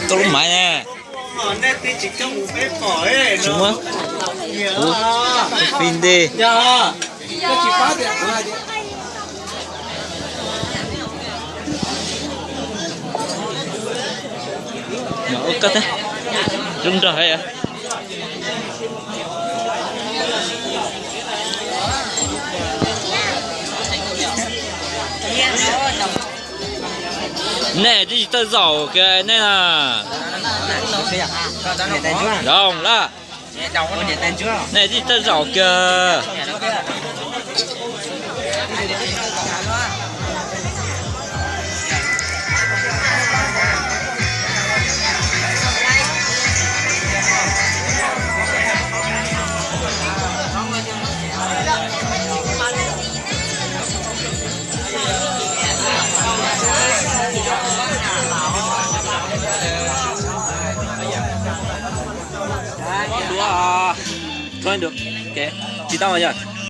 Koj lub maiv ne. Tsis muab. Ua, phi nte. Ua koj thiab. Zoo nraug heev. Nej twb tsis tawj zaum kiag nej na. Zoo lawm. Nej twb tsis tawj zaum kiag. Tsis tau yog.